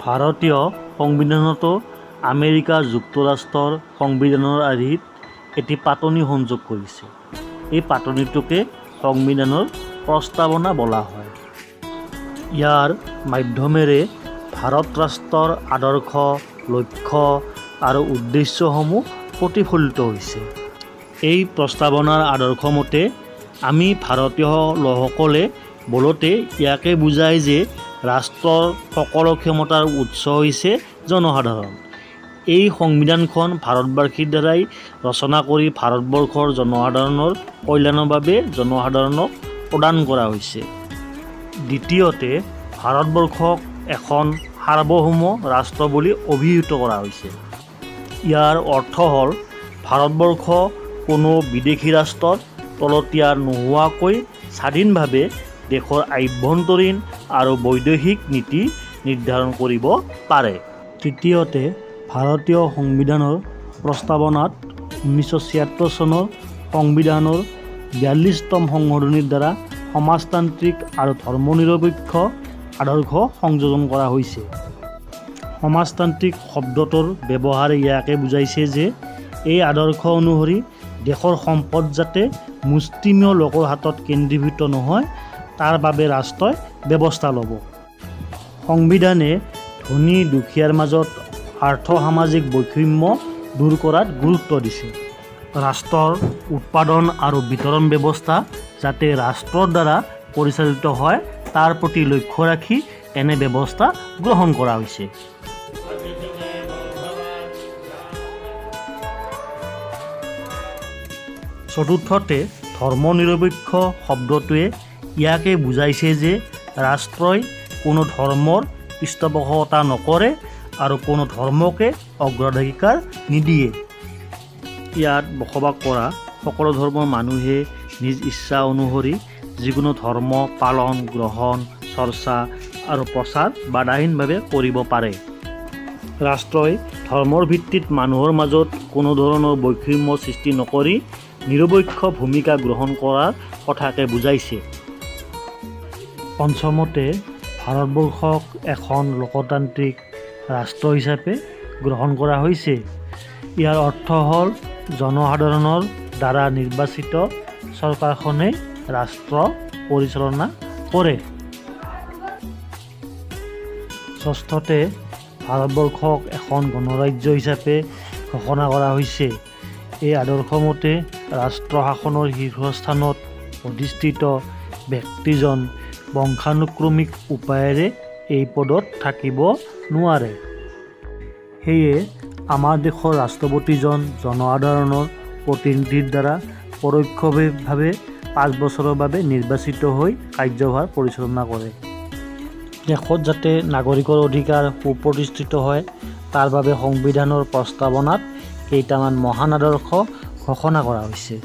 ভাৰতীয় সংবিধানতো আমেৰিকা যুক্তৰাষ্ট্ৰৰ সংবিধানৰ আৰ্হিত এটি পাতনি সংযোগ কৰিছে। এই পাতনিটোকে সংবিধানৰ প্ৰস্তাৱনা বোলা হয়। ইয়াৰ মাধ্যমেৰে ভাৰত ৰাষ্ট্ৰৰ আদৰ্শ, লক্ষ্য আৰু উদ্দেশ্যসমূহ প্ৰতিফলিত হৈছে। এই প্ৰস্তাৱনাৰ আদৰ্শ মতে আমি ভাৰতীয় লোকসকলে বোলোতে ইয়াকে বুজায় যে ৰাষ্ট্ৰৰ সকলো ক্ষমতাৰ উৎস হৈছে জনসাধাৰণ। এই সংবিধানখন ভাৰতবাসীৰ দ্বাৰাই ৰচনা কৰি ভাৰতবৰ্ষৰ জনসাধাৰণৰ কল্যাণৰ বাবে জনসাধাৰণক প্ৰদান কৰা হৈছে। দ্বিতীয়তে, ভাৰতবৰ্ষক এখন সাৰ্বভৌম ৰাষ্ট্ৰ বুলি অভিহিত কৰা হৈছে। ইয়াৰ অৰ্থ হ'ল ভাৰতবৰ্ষ কোনো বিদেশী ৰাষ্ট্ৰৰ তলতীয়া নোহোৱাকৈ স্বাধীনভাৱে দেশৰ আভ্যন্তৰীণ আৰু বৈদেশিক নীতি নিৰ্ধাৰণ কৰিব পাৰে। তৃতীয়তে, ভাৰতীয় সংবিধানৰ প্ৰস্তাৱনাত 1976 চনৰ সংবিধানৰ 42তম সংশোধনীৰ দ্বাৰা সমাজতান্ত্ৰিক আৰু ধৰ্মনিৰপেক্ষ আদৰ্শ সংযোজন কৰা হৈছে। সমাজতান্ত্ৰিক শব্দটোৰ ব্যৱহাৰে ইয়াকে বুজাইছে যে এই আদৰ্শ অনুসৰি দেশৰ সম্পদ যাতে মুষ্টিমেয় লোকৰ হাতত কেন্দ্ৰীভূত নহয়, তাৰ বাবে ৰাষ্ট্ৰই ব্যৱস্থা ল'ব। সংবিধানে ধনী দুখীয়াৰ মাজত আৰ্থ-সামাজিক বৈষম্য দূৰ কৰাত গুৰুত্ব দিছে। ৰাষ্ট্ৰৰ উৎপাদন আৰু বিতৰণ ব্যৱস্থা যাতে ৰাষ্ট্ৰৰ দ্বাৰা পৰিচালিত হয়, তাৰ প্ৰতি লক্ষ্য ৰাখি এনে ব্যৱস্থা গ্ৰহণ কৰা হৈছে। চতুৰ্থতে, ধৰ্মনিৰপেক্ষ শব্দটোৱে ইয়াকে বুজাইছে যে ৰাষ্ট্ৰই কোনো ধৰ্মৰ পৃষ্ঠপোষকতা নকৰে আৰু কোনো ধৰ্মকে অগ্ৰাধিকাৰ নিদিয়ে। ইয়াত বসবাস কৰা সকলো ধৰ্মৰ মানুহে নিজ ইচ্ছা অনুসৰি যিকোনো ধৰ্ম পালন, গ্ৰহণ, চৰ্চা আৰু প্ৰচাৰ বাধাহীনভাৱে কৰিব পাৰে। ৰাষ্ট্ৰই ধৰ্মৰ ভিত্তিত মানুহৰ মাজত কোনো ধৰণৰ বৈষম্য সৃষ্টি নকৰি নিৰপেক্ষ ভূমিকা গ্ৰহণ কৰাৰ কথাকে বুজাইছে। পঞ্চমতে, ভাৰতবৰ্ষক এখন লোকতান্ত্ৰিক ৰাষ্ট্ৰ হিচাপে গ্ৰহণ কৰা হৈছে। ইয়াৰ অৰ্থ হ'ল জনসাধাৰণৰ দ্বাৰা নিৰ্বাচিত চৰকাৰখনেই ৰাষ্ট্ৰ পৰিচালনা কৰে। ষষ্ঠতে, ভাৰতবৰ্ষক এখন গণৰাজ্য হিচাপে ঘোষণা কৰা হৈছে। এই আদৰ্শমতে ৰাষ্ট্ৰ শাসনৰ শীৰ্ষস্থানত অধিষ্ঠিত ব্যক্তিজন বংশানুক্ৰমিক উপায়েৰে এই পদত থাকিব নোৱাৰে। সেয়ে আমাৰ দেশৰ ৰাষ্ট্ৰপতিজন জনসাধাৰণৰ প্ৰতিনিধিৰ দ্বাৰা পৰোক্ষভাৱে 5 বছৰৰ বাবে নিৰ্বাচিত হৈ কাৰ্যভাৰ পৰিচালনা কৰে। দেশত যাতে নাগৰিকৰ অধিকাৰ সুপ্ৰতিষ্ঠিত হয়, তাৰ বাবে সংবিধানৰ প্ৰস্তাৱনাত কেইটামান মহান আদৰ্শ ঘোষণা কৰা হৈছে।